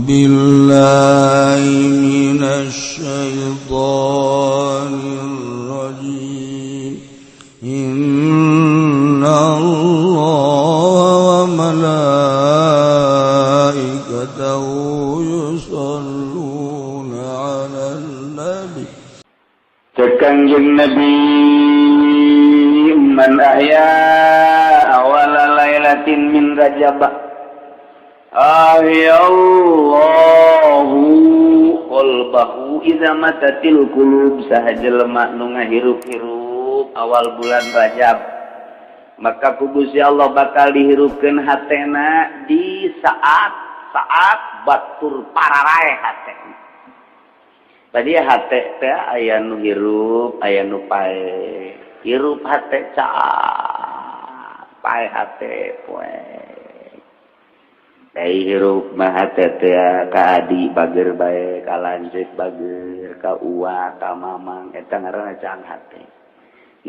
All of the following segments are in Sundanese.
بالله من الشيطان الرجيم. إن الله وملائكته يصلون على النبي. Kanjeng Nabi, man ahya awala lailatin min Rajab ahyallahu qalbahu idza matatil qulub. Saha jelema nu ngahirup-hirup awal bulan Rajab, maka ku Gusti Allah bakal dihirupkeun hatena di saat saat batur pararae hatena. Tadi hate teh aya nu hirup, aya nu pae. Hirup hate ca, pae hate poe. Dai hirup mah hate teh ka adi bager bae, ka lanceuk bager, ka uwa, ka mamang, eta ngaranna cang hate.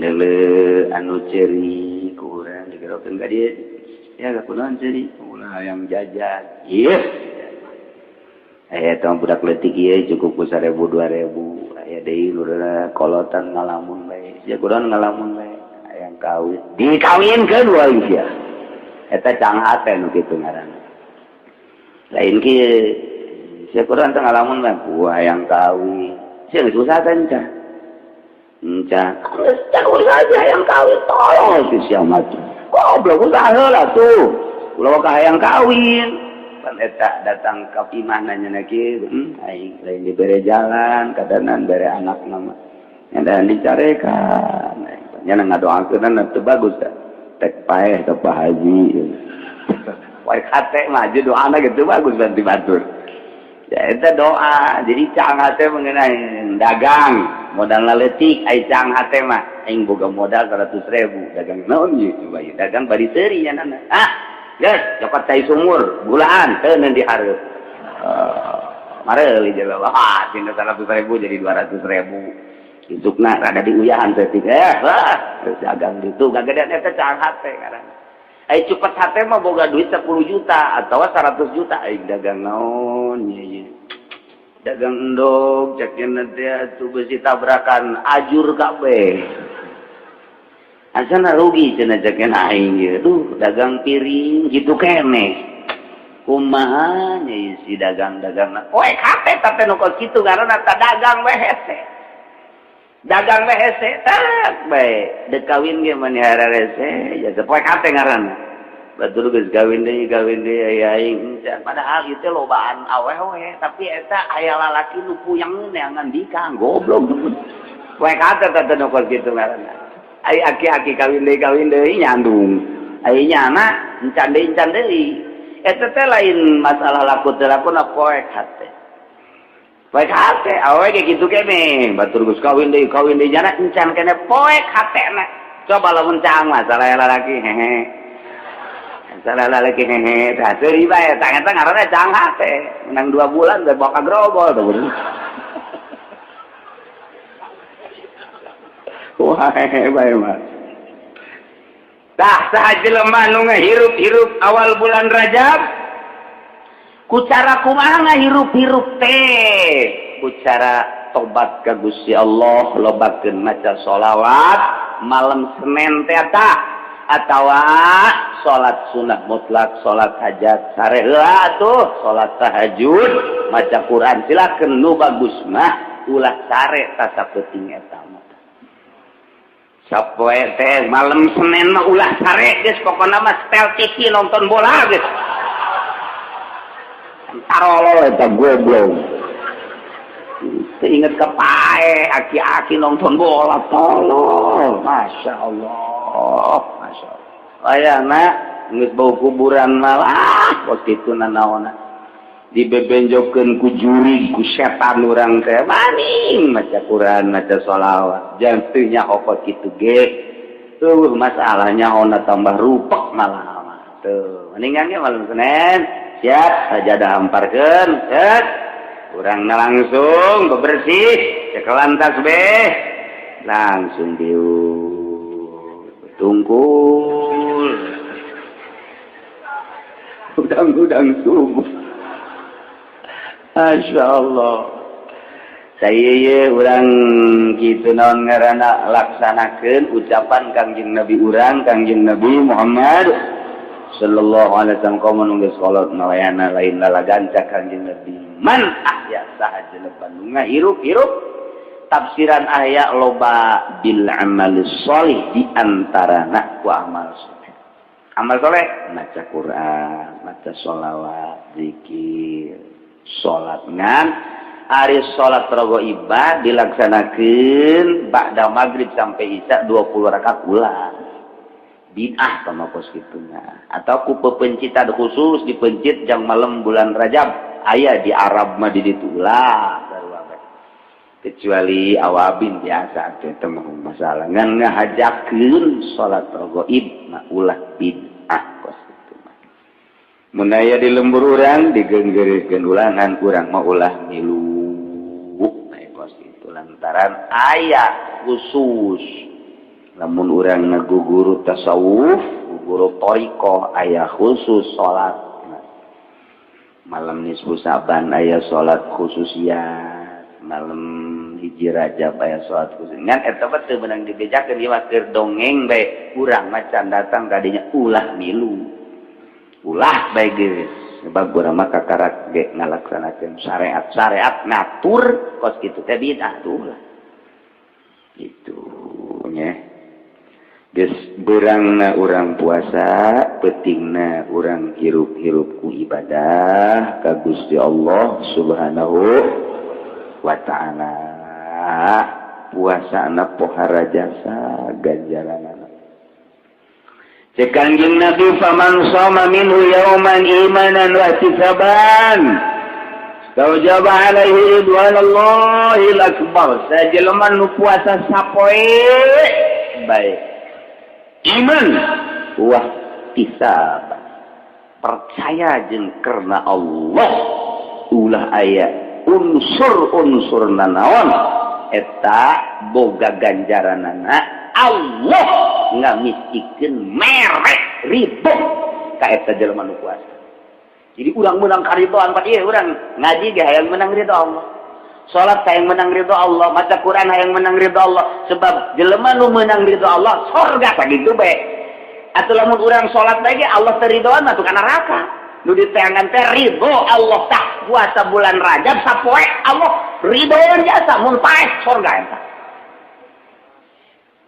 Neuleuh anu ceuri ku urang digerokeun ka dieu. Ya kunaon ceuri? Ulah hayang jajan. Ieu aya tong budak leutik ieu cukup ku 1000 2000. Aya deui nu kolotan ngalamun bae. Sia kunaon ngalamun bae? Hayang kawin. Dikawinkeun wae sia. Eta cang hate nu kitu ngaranna. Lain kieu. Sia kunaon teh ngalamun bae? Ku hayang kawin. Sia geus usaha enca. Enca. Geus usaha hayang kawin, tolong si sia mah. Goblok, usaha heula tuh. Ulah ka hayang kawin. Pan eta datang ka imah nanya na kieu, aing lain dibere jalan, kadanan bere anak nama. Nya dicarekan. Nya ngadoakeun teu bagus teh. Tek paeh teh Pak Haji. Wae hate mah doana gitu bagus bantu batur. Ya eta doa. Jadi cang hate mengenai dagang, modal leutik ai cang hate mah aing boga modal 100.000, dagang naon ieu coba ieu? Dagang bari seuri nya nana. Ah, geus cokot cai sumur, gulaan teu dihareup. Mareuli jelema, wah, tina 100.000 jadi 200.000. Isukna rada diuyahan saeutik. Wah, geus dagang ditu gagedean, eta cang hate ngaranna. Ai cupet hate mah boga duit 10 juta atau 100 juta, aing dagang naon ieu? Dagang endog cek nya teh atuh, besi tabrakan ajur kabeh. Asana rugi cenah cek aing ieu. Duh, dagang piring kitu keneh. Kumaha nya si dagang-dagang. Poek hate teh nu kos kitu ngaranna, ta dagang we hese. Dagang we hese tak bae. Dek kawin ge mani hararese ya poek hate ngaranna. Batur geus kawin deui aya aing padahal ieu teh lobaan awewe, tapi eta aya lalaki nu puyeng neangan dikang goblok. Poek hate teh nu kos kitu ngaranna. Ai aki-aki kawin deui nyandung. Ai nyana encan deui, encan deui. Eta teh lain masalah laku teu laku, na poek hate. Poek hate awewe ge kitu keneh. Batur geus kawin deui nyana encan keneh poek hatena. Coba lamun cang masalah lalaki hehe. Masalah lalaki hehe, tah seuri bae, tah eta ngaranna cang hate. Menang 2 bulan teh bawa ka grogol tuh. Wah, bae mah. Tah saha jelema nu ngahirup-hirup awal bulan Rajab, ku cara kumaha ngahirup-hirup teh? Ku cara tobat ka Gusti Allah, lobakeun maca sholawat malam Senin teh tah, atawa salat sunah mutlak, salat hajat sare heula tuh, salat tahajud, maca Quran silakeun. Nu bagus mah ulah sare ta sapeuting eta mah. Sapoe teh malam Senin mah ulah sare geus, pokona mah setel TV nonton bola geus. Tarolol eta goblok. Teu inget ka pae, aki-aki nonton bola tolol. Masya Allah, Masya Allah. Ayana geus bau kuburan malah kos kitu nanaonna. Dibebenjokeun ku jurig, ku setan urang teh maning maca Quran, maca sholawat. Jangan teu nyaho kos kitu ge. Eueuh masalahnya ona tambah rupek malah mah. Tuh, mendingan ge malam Senin siap sajadah hamparkeun, set. Urangna langsung bebersih, cekelan tasbih, langsung diuk tungkul. Udang-udang subuh. Masya Allah, saya ye urang gitu, naon ngaranna, laksanakeun ucapan Kangjeng Nabi urang, Kangjeng Nabi Muhammad sallallahu alaihi wasallam. Komo nu geus kolot malayana lain lalaganca Kangjeng Nabi. Man ahya, saha jelema nu hirup-hirup, tafsiran ahya loba, bil amal sholih, di antarana ku amal soleh. Amal soleh maca Quran, maca sholawat, zikir, salat. Ngan ari salat raghaibah dilaksanakeun ba'da maghrib sampai isya 20 rakaat ulah, bid'ah sama kos kitunya. Atau ku pepencitan khusus dipencit jang malam bulan Rajab, aya di Arab mah di ditu, ulah, kecuali awabin biasa teh mah masalah. Ngan ngahajakeun salat raghaib mah ulah, bid'ah kos kitu mah. Mun aya di lembur urang digenggeurekeun ulangan, urang mah ulah milu kos itu, lantaran aya khusus lamun urang ngaguguru tasawuf, guru thoriqoh, aya khusus salat malam nisfu Saban, aya salat khusus ya, malam 1 Rajab aya salat khusus. Ngan eta mah teu meunang dibejakeun, ieu mah keur dongeng bae. Urang mah can datang kadinya, ulah milu, ulah bae geus, sebab urang mah kakarak ge ngalaksanakeun syariat. Syariat ngatur kos kitu teh bid'ah tuh lah itu nya. Geus beurangna urang puasa, peutingna urang hirup-hirup ku ibadah ka Gusti Allah Subhanahu wa Ta'ala. Puasana pohara jasa ganjaranana. Cek Kangjeng Nabi, faman shoma minhu yauman imanan wa ihtisaban Taujaba alaihi ridwanallahil akbar. Sajelema nu puasa sapoe bae iman wah ihtisab, percaya jeung karena Allah, ulah aya unsur-unsur nanaon, eta boga ganjaranana Allah ngamistikeun merek ridho ka eta jelema nu puasa. Jadi urang menang karidoan pa ieu, urang ngaji ge hayang menang ridho Allah, salat hayang menang ridho Allah, maca Quran hayang menang ridho Allah, sebab jelema nu menang ridho Allah sorga, sakitu bae. Atuh lamun urang salat bae ge Allah teu ridhoan mah ka neraka. Nu diteangan teh ridho Allah. Tah, puasa bulan Rajab sapoe Allah ridhoan jasa, mun paeh sorga eta.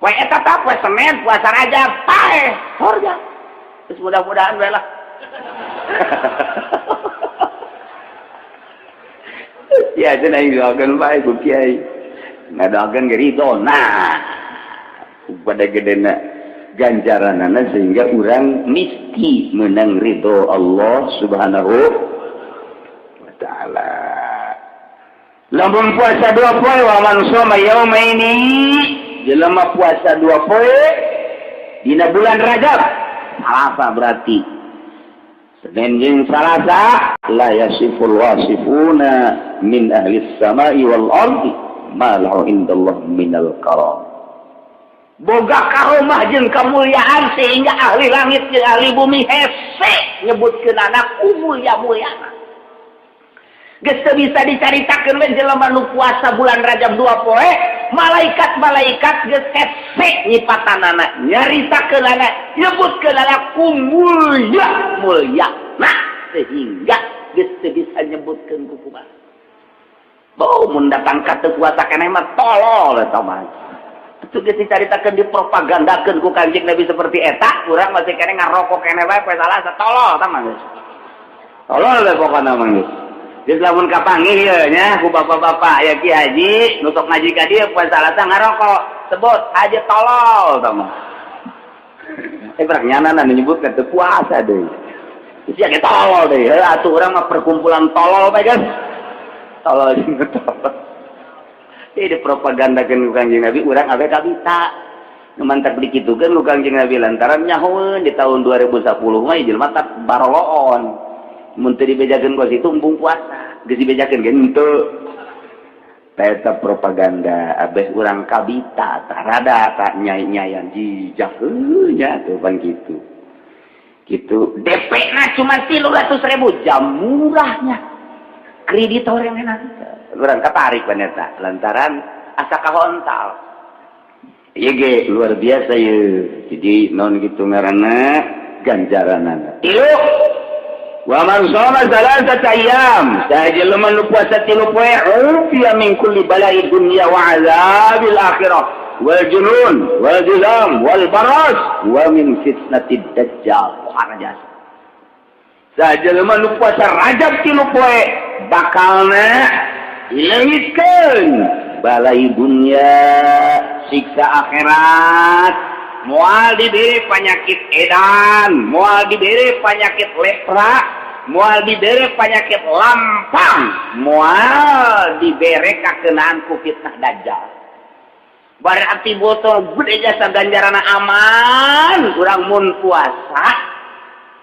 Poe eta tah, poe Senin puasa Rajab paeh sorga. Terus mudah-mudahan bae lah. Ya cenah aing doakeun bae ku kiai. Ngadoakeun ge ridho. Nah, pada gedena ganjaranana sehingga urang misti menang ridho Allah Subhanahu wa Ta'ala. Lamun puasa 2 poe, wa man shoma yaumaini, jelema puasa 2 poe dina bulan Rajab, Salasa berarti Senin jeung Salasa, la yasiful wasifuna min ahli samai wal ardi ma lahu indallah minal karam. Boga karomah jeung kemuliaan sehingga ahli langit jeung ahli bumi hese nyebutkeun anak mulia-muliana. Geus teu bisa dicaritakeun we jelema nu puasa bulan Rajab 2 poe, malaikat-malaikat geus hese nyipatanana, nyaritakeun anak, nyebutkeun anak ku mulia mulia. Nah, sehingga geus teu bisa nyebutkeun ku kumaha. Bau mun datang ka teu puasa keneh mah tolol eta mah. Itu geus dicaritakeun, dipropagandakeun ku Kanjeng Nabi seperti eta, urang masih keneh ngarokok keneh bae poe Salasa, tolol eta mah geus. Tolol we pokona mah geus. Geus lamun kapanggih ieu nya ku bapak-bapak ya, Ki Haji nu sok ngaji ka dieu poe Salasa ngarokok, sebut haji tolol eta mah. Eh, berak nyanana nyebutkeun teu puasa deui. Sia ge tolol deui. Heuh atuh urang mah perkumpulan tolol bae geus. Tolol jeung tolol. Jadi dipropagandakeun ku Kangjeng Nabi, urang awe kabita. Nu mantak dikitukeun ku Kangjeng Nabi lantaran nyahoeun di tahun 2010 mah jelema tak baroloon. Mun teu dibejakeun kos itu embung puasa. Geus dibejakeun ge henteu. Eta propaganda abeh urang kabita tah rada tak nyai-nyayan jijak nya tuh pan kitu. Gitu. DP na cuma 300.000, jam murahnya. Kreditor yang enak. Urang katarik eta lantaran asa kahontal. Ieu ge luar biasa ye. Jadi non gitu ngaranna ganjaranana. Tilu. Wa man shoma salasata ayyam, saha jelema nu puasa 3 poe, ufiya min kulli bala'i dunya wa azabil akhirah wal junun wal juzam wal baras wa min fitnatid dajjal. Jasa. Saha jelema nu puasa Rajab 3 poe bakalna dileungitkeun balai dunya, siksa akhirat, moal diberi penyakit edan, moal diberi penyakit lepra, moal diberi penyakit lampang, moal diberi kakenaan ku fitnah dajjal. Berarti botol gede jasa ganjaran aman kurang mun puasa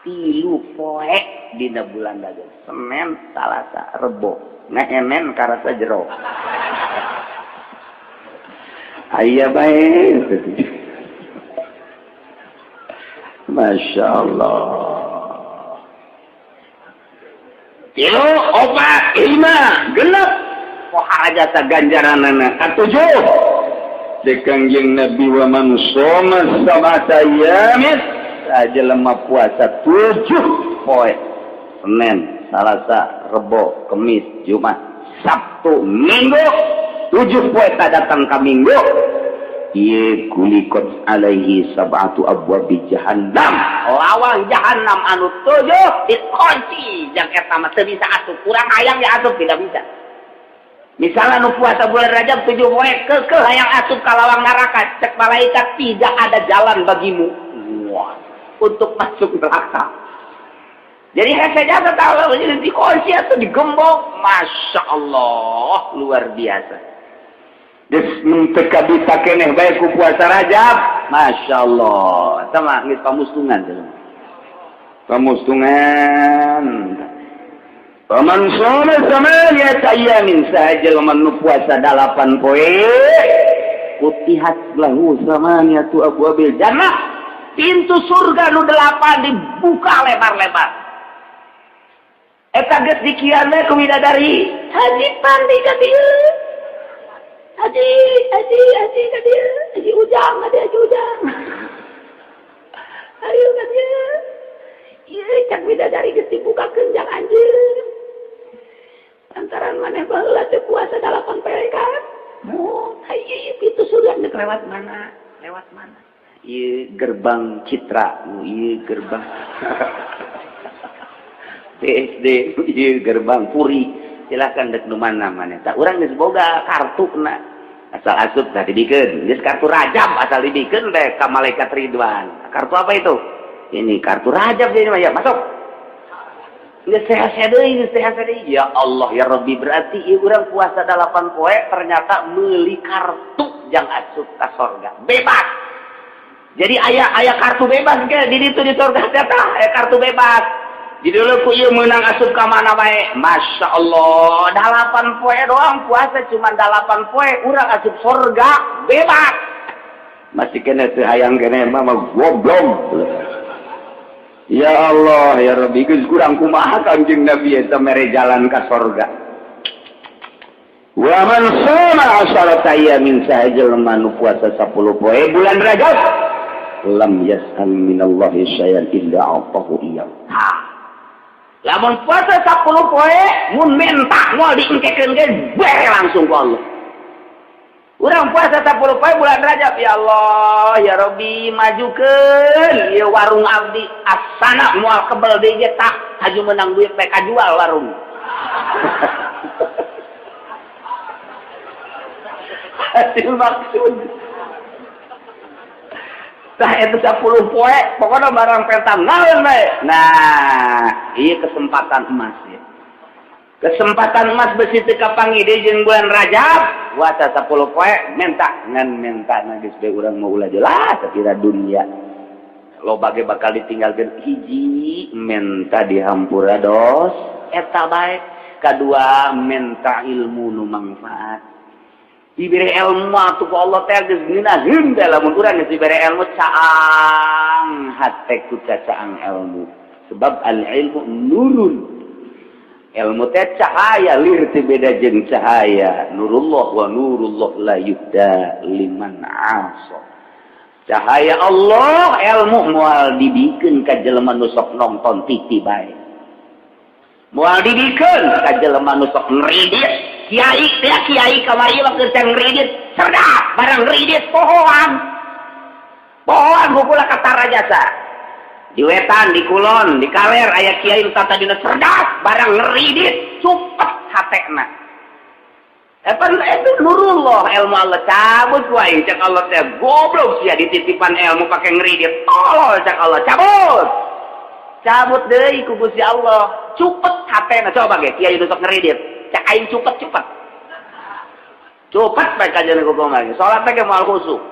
3 poe dina bulan Rajab, Senin, Salasa, Rebo, ngehenen karasa jero. Aya bae. Masya Allah. 3, 4, 5, 6. Pohara jasa ganjaranana. Katujuh. Kangjeng Nabi wa man shoma sab'ata ayyamin, jelema puasa 7 poe. Senin, Salasa, Rebo, Kemis, Jumat, Sabtu, Minggu. 7 poe tak datang ka Minggu. Ieu gulikot alaihi sab'atu abwabi jahannam. Lawang jahannam anu 7 dikunci. Jang eta mah teu bisa asup. Kurang hayang ya asup tidak bisa. Misalnya nu puasa bulan Rajab 7 poe keukeuh hayang asup ka lawang neraka, cek malaikat tidak ada jalan bagimu. Wah, untuk masuk neraka. Jadi hese jasa tahu jadi dikunci atau digembok. Masya Allah, luar biasa. Geus teu kabita keneh bae ku puasa Rajab. Masya Allah. Eta mah geus pamustungan jelema. Pamustungan. Paman shoma samaniyata ayyamin, saha jelema nu puasa 8 poe, futihat lahu samaniyatu abwabil jannah. Pintu surga nu 8 dibuka lebar-lebar. Eta geus dikian we ku bidadari. Haji Pandi ka dieu. Haji, haji, haji ka dieu. Haji Ujang, haji, haji Ujang. Ayo ka dieu. Ieu cak bidadari geus dibukakeun jang anjeun. Lantaran maneh baheula teh puasa 8 poe kan. Oh, ieu pintu surga nek lewat mana? Lewat mana? Ieu gerbang Citra, ieu gerbang PSD, ieu gerbang Puri. Silakan dek nu mana maneh. Tah urang geus boga kartuna. Asal asup tah dibikeun. Geus kartu Rajab asal dibikeun teh ka malaikat Ridwan. Kartu apa itu? Ini kartu Rajab ini mah ya, masuk. Geus sehat deui, geus sehat deui. Ya Allah ya Rabbi, berarti ieu urang puasa 8 poe ternyata meuli kartu jang asup ka sorga. Bebas. Jadi aya aya kartu bebas ke di ditu di sorga teh tah, aya kartu bebas. Di dulu ku ieu meunang asup ka mana bae. Masya Allah, 8 poe doang puasa cuma 8 poe urang asup sorga bebas. Masih kena teu hayang keneh mah goblok. Ya Allah ya Rabbi, geus kurang kumaha Kangjeng Nabi eta mere jalan ka sorga. Wa man shoma asharata ayyamin, saha jelema nu puasa 10 poe bulan Rajab, lam yas'al minallahi syai'an illa a'tahu iyyahu. Ha. Lamun puasa 10 poe mun minta moal diengkekeun ge bere langsung ku Allah. Urang puasa 10 poe bulan Rajab, ya Allah ya Rabbi majukeun ieu warung abdi, asana moal kebel deui ge tah haju menang duit bae kajual warung. Hasil maksud. Tah eta 10 poe pokona barang petang naon bae. Nah, ieu kesempatan emas ya. Kesempatan emas besi teu kapanggih deui jeung bulan Rajab, puasa 10 poe minta ngan minta geus bae urang mau ulah jelas sakira dunia. Loba ge bakal ditinggalkeun, hiji minta dihampura dos eta bae, kadua minta ilmu nu mangfaat. Diberi ilmu atuh ku Allah teh geus ngeunaheun teh lamun urang geus diberi ilmu caang hate ku cacaang ilmu. Sebab al ilmu nurun. Ilmu teh cahaya, lir teh beda jeung cahaya nurullah. Wa nurullah la yuhda liman asa. Cahaya Allah, ilmu, moal dibikeun ka jelema nu sok nonton TV bae, moal dibikeun ka jelema nu sok ngridit. Kiai teh, kiai kamari mah keur ngridit cerdas, barang ngridit pohoan pohoan hukula kata jasa. Di wetan, di kulon, di kaler aya kiai nu tadina cerdas, barang ngeridit cupet hatena. Eta itu nurullah, ilmu Allah cabut wae. Cek Allah teh, goblok sia, dititipan ilmu pake ngeridit, tolol. Cek Allah cabut, cabut deui ku Gusti Allah, cupet hatena. Coba ge kiai nu sok ngeridit, cek aing cupet, cupet, cupet bae kajian kukumaha. Salat teh ge moal khusyuk,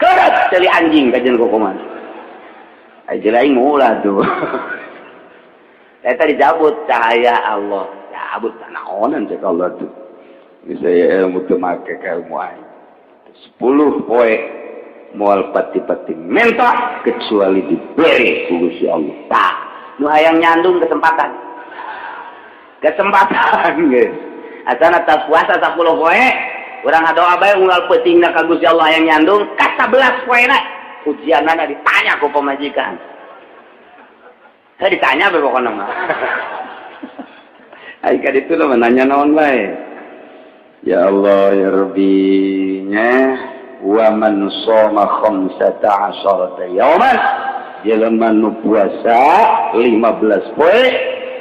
keret ceuli anjing kajian kukumaha. Aja lain mulah tuh. Eta dicabut cahaya Allah. Cabut naonan cek Allah tuh. Bisa ya ilmu teu make ka ilmu aing. 10 poe moal pati-pati minta kecuali diberi ku Gusti Allah. Tah, nu hayang nyandung kesempatan. Kesempatan geus. Asana tas puasa 10 poe, urang ngadoa bae unggal peutingna ka Gusti Allah hayang nyandung, ka 11 poena ujianana ditanya ku pamajikan. Saya ditanya apa pokoknya mah. Ai ka ditu mah nanya naon bae. Ya Allah ya Rabbi nya. Wa man shoma khamsata asharata yauman, jelema nu puasa 15 poe,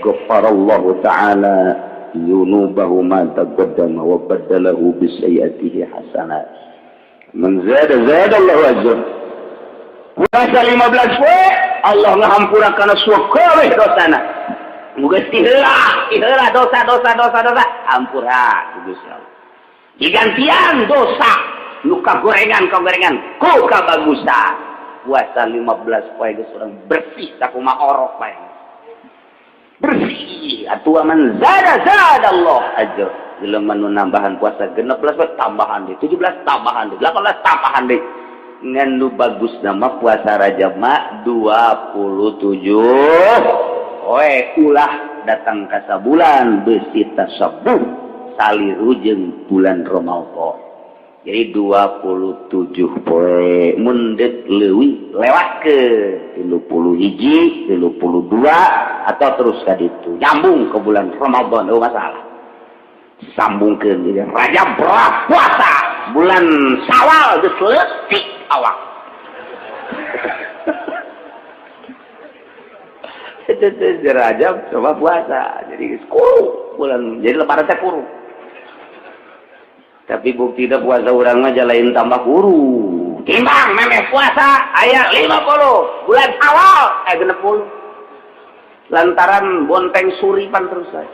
ghafarallahu ta'ala dzunubahu ma taqaddama wa baddalahu bi sayyi'atihi hasanat. Man zada zada Allahu ajr. Puasa 15 poe, Allah ngahampura kana kabeh dosana. Geus tiheula tiheula dosa dosa dosa dosa, ampura ku Gusti Allah, digantian dosa nu kagorengan kagorengan ku kabagusan. Puasa 15 poe geus urang bersih sakumaha orok bae bersih atuh. Man zada zada Allah ajr. Jelema nu nambahan puasa 16 poe, tambahan deui 17, tambahan deui 18, tambahan deui. Ngan nu bagus nama puasa Rajab mah 27 poe, ulah datang ka sabulan besi tasabuh saliru jeung bulan Ramadan. Jadi 27 poe, mun deuk leuwih lewat ke 31, 32, atau terus ka ditu nyambung ke bulan Ramadan, oh masalah sambungkeun. Jadi Rajab berat puasa, bulan Syawal geus leutik awak itu. Rajab coba puasa jadi kuru bulan, jadi lebaran teh kuru. Tapi bukti puasa urang mah lain tambah kuru, timbang memeh puasa aya 50, bulan Syawal aya 60, lantaran bonteng suripan terus saya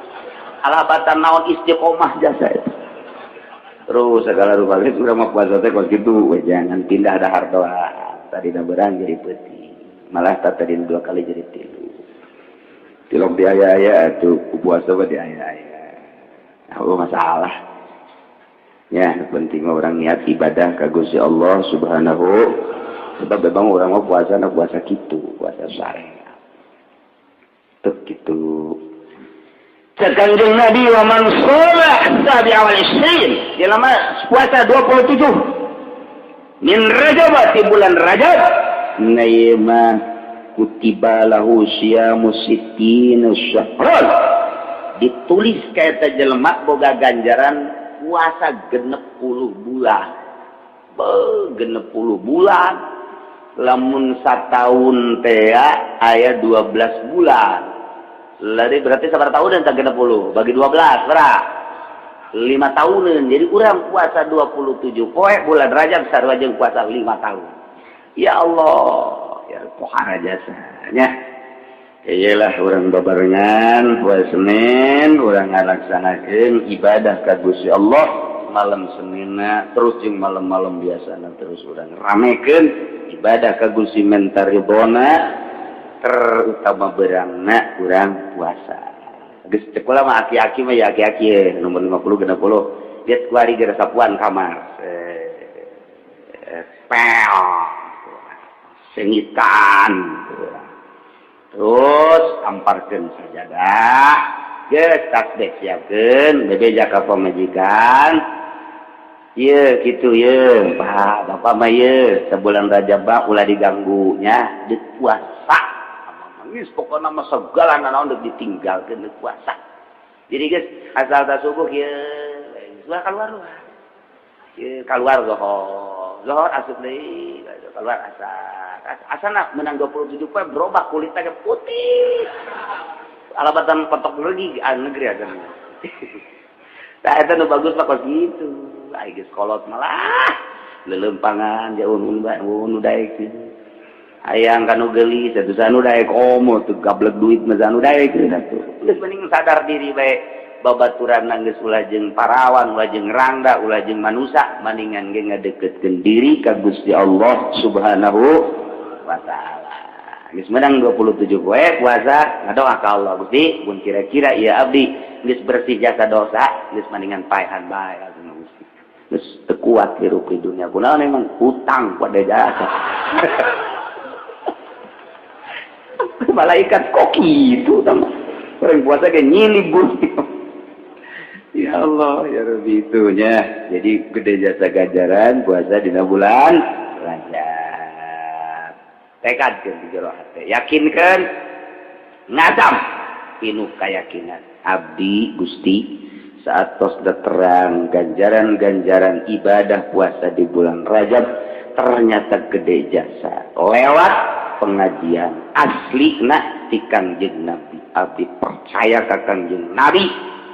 alabatan naon istiqomah jasa itu terus segala rupa. Geus urang mah puasa teh kos kitu we, jangan pindah dahar doa tadi berang jadi peuting, malah tadi dua kali jadi tilu. Tilok di aya-aya atuh, ku puasa mah di aya-aya. Oh masalah ya, penting mah orang niat ibadah ka Gusti Allah Subhanahu, sebab memang orang mau puasa na puasa kitu, puasa syariat tuh gitu. Cek Kanjeng Nabi, wa man shoma sabi'a wal isrin, jelema puasa 27 min Rajab, di bulan Rajab, na ieu mah kutiba lahu siyamu sittina syahran, ditulis ka eta jelema boga ganjaran puasa 60 bulan. Be, 60 bulan, lamun satahun teh aya 12 bulan. Lari berarti sabar tahun dan 60 bagi 12 berapa? 5 tahunan. Jadi kurang puasa 27 poe bulan Rajab sarua jeung puasa 5 tahun. Ya Allah, ya pohara jasanya. Iyalah urang babarengan poe Senin, urang ngalaksanakeun ibadah ka Gusti Allah malam Seninna, terus jeung malam-malam biasana terus urang ramekeun ibadah ka Gusti, menta ridona, terutama berangna kurang puasa. Geus cek kula mah aki-aki mah ya, aki-aki nomor 50 60 lihat kuari geura sapuan kamar, pel sengitan, terus amparkeun sajadah. Geus tasbih siapkeun bebeja ka pamajikan. Ieu kitu ye, Pak, Bapak mah ye sabulan Rajab ulah diganggu nya, deuk puasa. Geus pokona mah segala nanaon deuk ditinggalkeun deuk puasa. Jadi geus asal ta subuh ieu ulah keluar luar. Ieu keluar zohor, zohor asup deui, keluar asar. Asana menang 27 poe berubah kulitnya ke putih. Alabatan petok lagi negeri aja. Nah, itu nu bagus mah kos gitu. Ai geus kolot malah lelempangan jauh nu daek. Hayang kanu geulis atuh sanu daek komo teu gablek duit mah sanu daek atuh. Geus mending sadar diri bae babaturan geus ulah jeung parawan, ulah jeung rangda, ulah jeung manusa, maningan ge ngadeukeutkeun diri ka Gusti Allah Subhanahu wa taala. Geus menang 27 poe puasa ngadoa ka Allah, Gusti mun kira-kira ieu abdi geus bersih jasa dosa geus mendingan paehan bae atuh Gusti. Geus teu kuat hirup di dunia kunaon emang hutang pada jasa. Malaikat kok kitu tah orang puasa ge nyilib bumi. Ya Allah ya Rabbi itunya. Jadi gede jasa ganjaran puasa dina bulan Rajab. Tekadkeun di jero hate, yakinkeun ngazam pinuh keyakinan abdi Gusti saat tos terang ganjaran-ganjaran ibadah puasa di bulan Rajab ternyata gede jasa lewat pengajian asli na ti Kangjeng Nabi. Abdi percaya ka Kangjeng Nabi,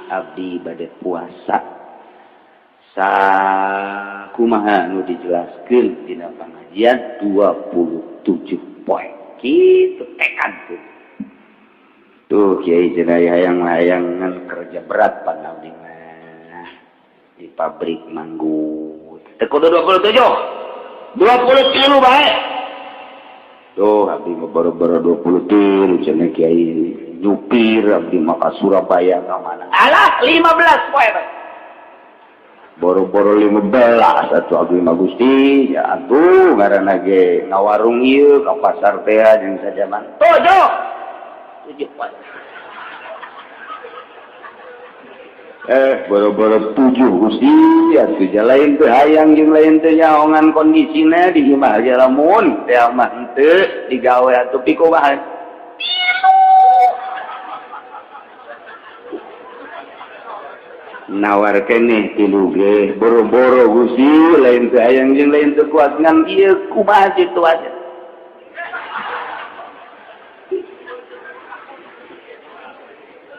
abdi bade puasa sakumaha nu dijelaskeun dina pengajian 27 poe kitu tekad tuh. Tuh kiai cenah hayang-hayangan kerja berat pan abdi mah di pabrik manggut teu kudu 27 20 bae. Tuh abdi mah boro-boro 20 cenah kiai nyupir abdi mah ka Surabaya ka mana. Alah 15 poe bae. Boro-boro 15 atuh abdi mah Gusti ya atuh ngaranna ge ngawarung ieu ka pasar teh jeung sajaman. 7 7 poe. Boro-boro 7 Gusti atuh lain teu hayang jeung lain teu nyaongan kondisina di imah ge lamun teh mah henteu digawe atuh pikumaha. Nawar keneh tilu ge boro-boro Gusti lain teu hayang jeung lain teu kuat ngan ieu kumaha situasi.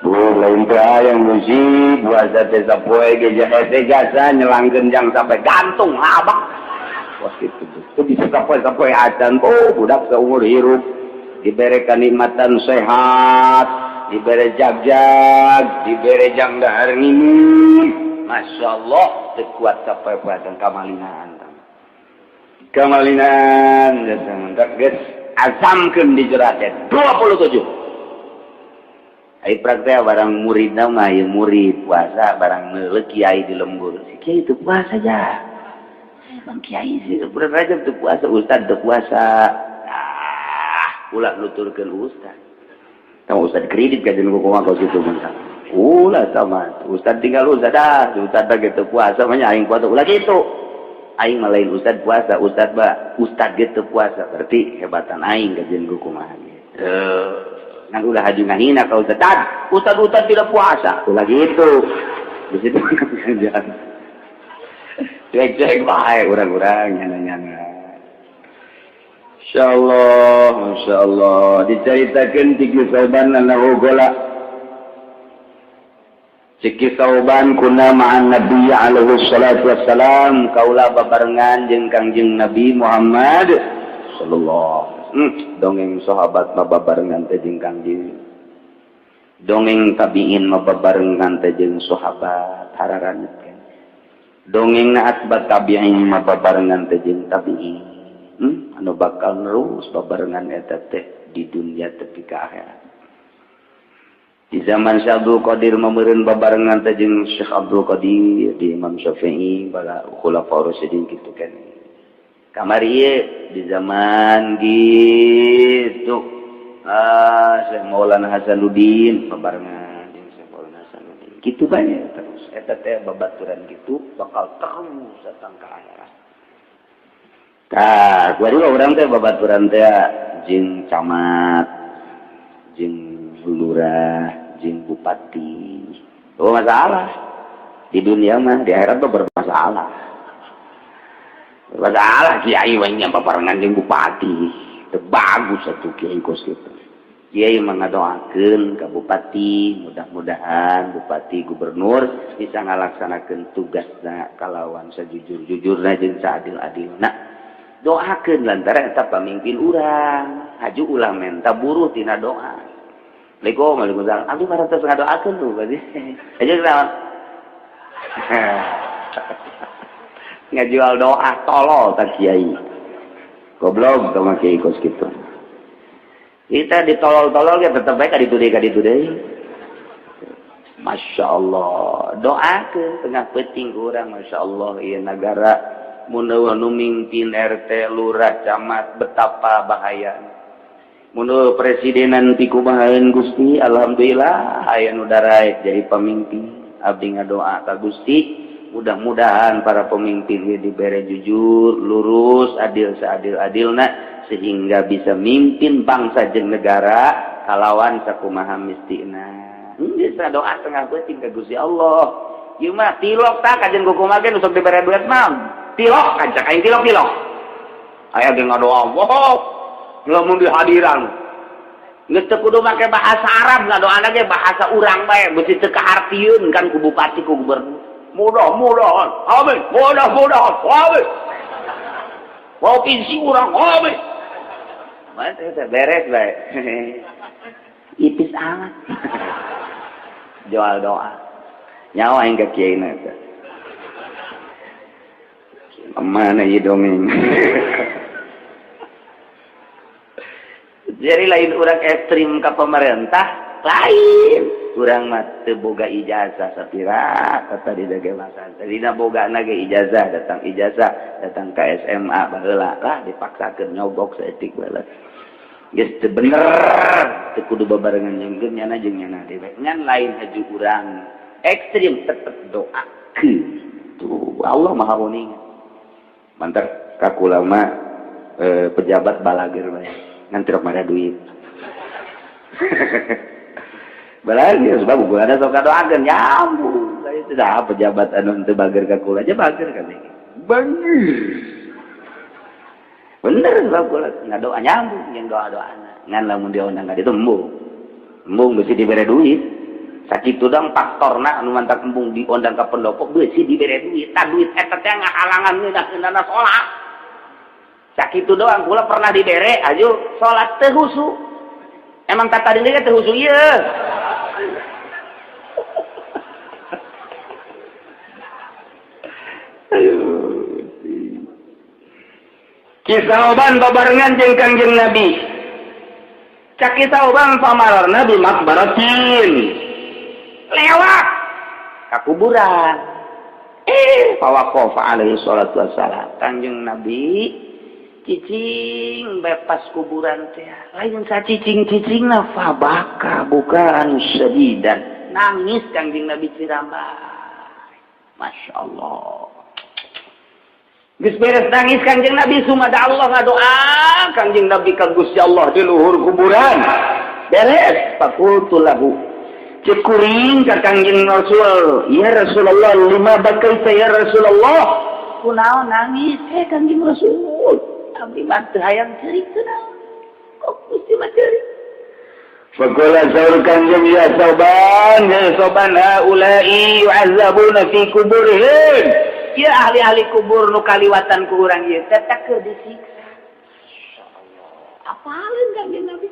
Bu lain teu hayang Gusti puasa teh sapoe ge hese jasa nyelangkeun jang sampai gantung abak. Wah kitu tuh bisa sapoe-sapoe acan oh budak saumur hirup dibere kanikmatan sehat, dibere jagjag, dibere jang dahar nginum. Masya Allah, teu kuat sapoe puasa kamalinaan. Kamalinaan geus azamkeun di jero teh 27. Ai praktek barang muridna mah ieu murid puasa barang neuleuk kiai di lembur. Si kiai teu puasa ja. Bang kiai sih bulan Rajab teu puasa, ustad teu puasa. Ah, ulah nuturkeun ustad. Kamu ustad kredit kajian ku kumaha kau situ mah. Ulah sama ustad tinggal ustad dah, ustad dah gitu puasa mah aing puasa ulah kitu. Aing mah lain ustad puasa, ustad ba ustad gitu puasa berarti hebatan aing kajian ku kumaha gitu. Ngan ulah haju ngahina ka ustad, ustad ustad tidak puasa, ulah gitu. Di situ jangan. Cuek-cuek bae urang-urang nyana-nyana. Insyaallah, masyaallah diceritakeun ti Sauban annahu gola. Ciki Sauban kuna ma'an Nabi alaihi salatu wassalam kaula babarengan jeung Kangjeng Nabi Muhammad sallallahu alaihi wasallam. Dongeng sahabat mah babarengan teh jeung Kangjeng. Dongeng tabiin mah babarengan teh jeung sahabat hararanut kan. Dongeng na atbat tabiin mah babarengan teh jeung tabiin. Anu bakal nerus babarengan eta teh di dunia tepi ka akhirat. Di zaman Syekh Abdul Qadir mameureun babarengan teh jeung Syekh Abdul Qadir di Imam Syafi'i bala khulafaur rasyidin kitu kan. Kamari ieu di zaman gitu. Syekh Maulana Hasanuddin babarengan jeung Syekh Maulana Kitu banyak terus eta teh babaturan gitu bakal terus datang ke akhirat. Tah, gua juga urang teh babaturan teh jeung camat, jeung lurah, jeung bupati. Oh, masalah. Di dunia mah, di akhirat mah bermasalah. Bermasalah kiai mah nya babarengan jeung bupati. Teu bagus atuh kiai kos kitu. Kiai mengadoakeun ka bupati, mudah-mudahan bupati gubernur bisa ngalaksanakeun tugasna kalawan sejujur-jujurna jeung seadil-adilna. Doakeun lantaran eta pamimpin urang. Haju ulah menta buruh tina doa. Assalamualaikum, waalaikumsalam. Abdi mah tos ngadoakeun tuh berarti. Aja naon? Ngajual doa tolol tak kiai. Goblok sama kiai kos kitu. Kita ditolol-tolol ya tetep bae ka ditu deui. Masya Allah, doakeun tengah peuting urang, Masya Allah, ieu nagara mun nu mimpin RT, lurah, camat betapa bahaya. Mun presidenan pikumahaeun Gusti, alhamdulillah aya nu daraek jadi pamimpin. Abdi ngadoa ka Gusti, mudah-mudahan para pemimpin ieu dibere jujur, lurus, adil seadil-adilna sehingga bisa mimpin bangsa jeung negara kalawan sakumaha mistina. Bisa doa tengah peuting ka Gusti Allah. Ieu mah tilok tah kajen kumaha ge nu sok dibere duit mah. Tilok kancak aing tilok-tilok. Aya ge ngadoa, wow, lamun dihadiran. Geus teu kudu make bahasa Arab ngadoana ge bahasa urang bae, beusi teu kahartieun kan ku bupati ku gubernur. Mudah-mudahan, amin, mudah-mudahan, amin. Provinsi urang, amin. Beres bae. Ipis amat. Jual doa. Nyawa aing ka kiai na eta. Mana ieu dongeng. Jadi lain urang ekstrim ka pemerintah, lain. Urang mah teu boga ijazah sapira kata di dage masa. Tadina boga na ge ijazah, datang ke SMA baheula lah dipaksakeun nyogok saeutik baheula. Geus teu bener, teu kudu babarengan jeung nyana jeung nyana deui. Ngan lain haju urang ekstrim tetep doakeun. Tuh Allah Maha Uninga. Mantar ka kula mah pejabat balager bae. Ngan teu mara duit. Balager sebab gua ada sok doakeun nyambung. Itu dah pejabat anu teu bager ka kula aja bager kan. Bager. Bener sebab kula ngadoa nyambung yang doa-doana. Ngan lamun dia undang ka ditu embung. Embung beusi dibere duit. Sakitu dong faktorna anu mantak embung diondang ka pendopo beusi dibere duit. Tah duit eta teh ngahalangan ngeunah-ngeunahna salat. Sakitu doang kula pernah dibere aju salat teu husu. Emang tata diri teu husu ieu. Aduh. Kisah oban babarengan jeung Kangjeng Nabi. Cak kisah oban pamararna bi makbaratin. Lewat ka kuburan. Fawaqafa alaihi salatu wassalam. Kangjeng Nabi cicing bebas kuburan teh. Lain sacicing-cicingna fabaka bukan sadidan. Nangis Kangjeng Nabi cirambay. Masya Allah. Geus beres nangis Kangjeng Nabi sumada Allah ngadoa Kangjeng Nabi ka Gusti Allah di luhur kuburan. Beres faqultu lahu. Cek kuring ka Kangjeng Rasul, ya Rasulullah lima bakaita ya Rasulullah. Kunaon nangis Kangjeng Rasul? Abdi mah teu hayang ceurik teu naon. Kok Gusti mah ceurik? Faqala saur Kangjeng ya Sauban, ya Sauban haula'i yu'azzabuna fi kuburihim. Ya ahli-ahli kubur nu kaliwatan ku urang ieu teh keur disiksa. Masyaallah. Apaleun Kangjeng Nabi?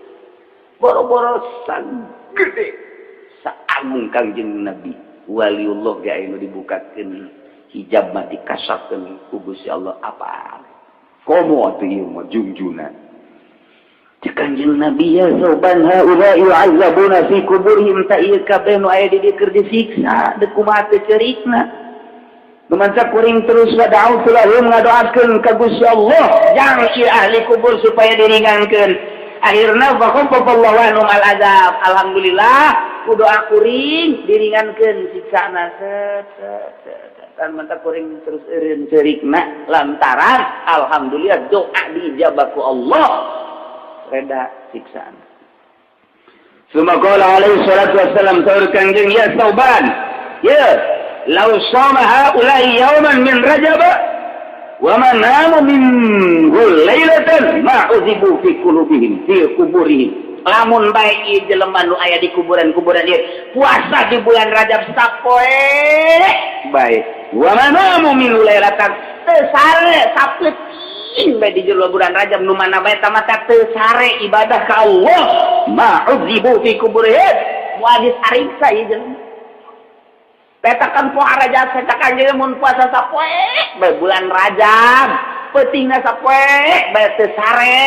Boro-boro sagede saagung Kangjeng Nabi. Waliullah ge aya nu dibukakeun hijab mah dikasapkeun ku Gusti Allah apa? Komo atuh ieu mah jungjunan. Cek Kangjeng Nabi ya Sauban haula yu'azzabuna fi kuburihim ta ieu kabeh nu aya di dieu keur disiksa deuk kumaha teu ceurikna. Lumanca kuring terus wada'u lahum ngadoakeun ka Gusti Allah jang ieu ahli kubur supaya diringankeun. Akhirna fa khaffafallahu anhum al azab. Alhamdulillah Ku doa kuring diringankeun siksana, set set set kan mata kuring terus eureun ceurikna lantaran alhamdulillah doa diijabah ku Allah, reda siksaan. Summa qala alaihi salatu wassalam, saur Kangjeng, "Ya Sauban, ya law shama haula'i yawman min Rajab wa ma namu minhu lailatan ma uzibu fi qulubihim fi kuburihim." Lamun bae ieu jelema nu aya di kuburan-kuburan ieu puasa di bulan Rajab sapoe bae, wa ma namu minhu lailatan, teu sare sapeuting bae di jero bulan Rajab, nu mana bae tamata teu sare ibadah ka Allah, ma uzibu fi kuburihim, moal disariksa ieu jelema. Petakan poe Rajab, petakan jeung mun puasa sapoe bae bulan Rajab, peutingna sapoe bae teu sare,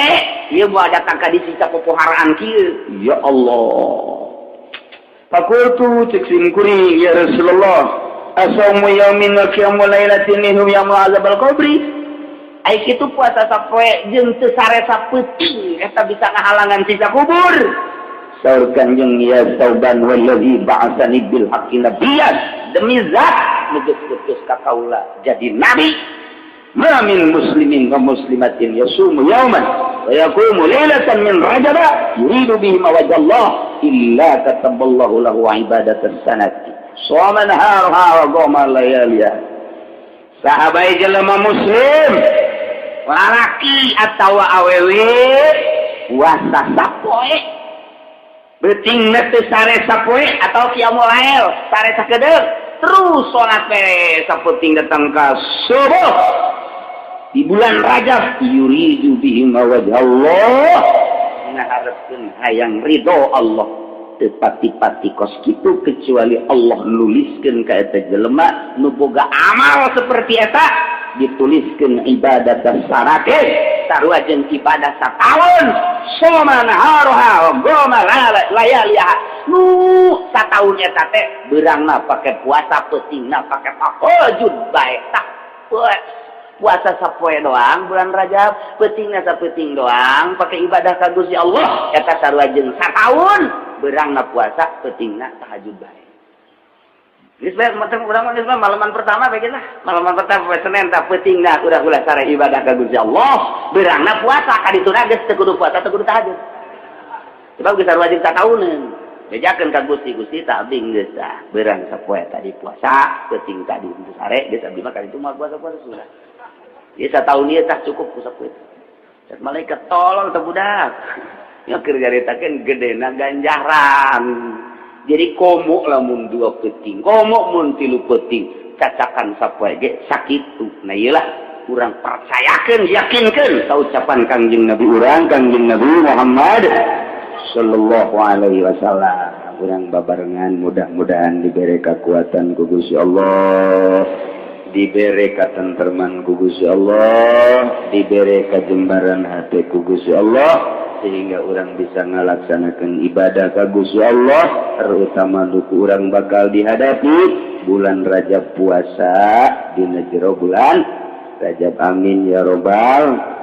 ieu moal datang ka disiksa popoharaan kieu. Ya Allah. Fakultu, cek sim kuring, "Ya Rasulullah, asaumu yaumin wa qiyamu lailatin minhum yamna'u azabal qabri?" Ai kitu puasa sapoe jeung teu sare sapeuting eta bisa ngahalangan siksa kubur? Saur Kanjeng, "Ya Sauban, wallazi ba'atsani bil haqqi nabiyyan," demi zat nu geus putus ka kaula jadi nabi, "ma min muslimin wa muslimatin yasumu yawman wa yaqumu lailatan min Rajab yuridu bihi wajha Allah illa kataballahu lahu ibadatan sanati shoma naharuha wa qama layaliha." Sahabat, jelema muslim lalaki atau awewe puasa sapoe, beuting teu sare sapoe atau qiyamul lail sare sakedeung, terus salat bae sapeuting datang ka subuh di bulan Rajab, yuridu bihi wajha Allah, ngaharepkeun hayang ridho Allah, teu pati-pati kos kitu kecuali Allah nuliskeun ka eta jelema nu boga amal seperti eta dituliskeun ibadah sanate, sarua jeung ibadah sataun, soma naharoha wa qama layaliha, nu sataun eta teh beurangna pake puasa, peutingna pake tahajud bae. Tak puasa sapoe doang bulan Rajab, peutingna sapeuting doang pake ibadah ka Gusti Allah, eta sarua jeung sataun beurangna puasa, peutingna tahajud bae. Geus bae urang mah, geus malaman pertama bae lah. Malaman pertama poe Senin tah peutingna urang ulah sare ibadah ka Gusti Allah, beurangna puasa ka dituna geus teu kudu puasa, teu kudu tahajud. Sebab geus sarua jeung satauneun. Bejakeun ka Gusti, "Gusti, tak abdi geus tah beurang sapoe tadi puasa, peuting tadi teu sare, geus abdi mah ka ditu moal puasa-puasa sudah. Ieu sataun ieu tah cukup ku sapoe." Cek malaikat, "Tolong teh budak." Ya keur nyaritakeun gedena ganjaran. Jadi komo lamun dua peting, komo mun tilu peting, cacakan sapoe ge sakitu. Nah, iyalah urang percayakeun, yakinkeun ka ucapan Kangjeng Nabi urang, Kangjeng Nabi Muhammad sallallahu alaihi wasallam. Urang babarengan mudah-mudahan diberi kekuatan ku Gusti Allah, diberi katentreman ku Gusti Allah, diberi kajembaran hati ku Gusti Allah, sehingga urang bisa ngalaksanakan ibadah ka Gusti Allah, terutama duku urang bakal dihadapi bulan Rajab, puasa dina jero bulan Rajab. Amin ya robbal.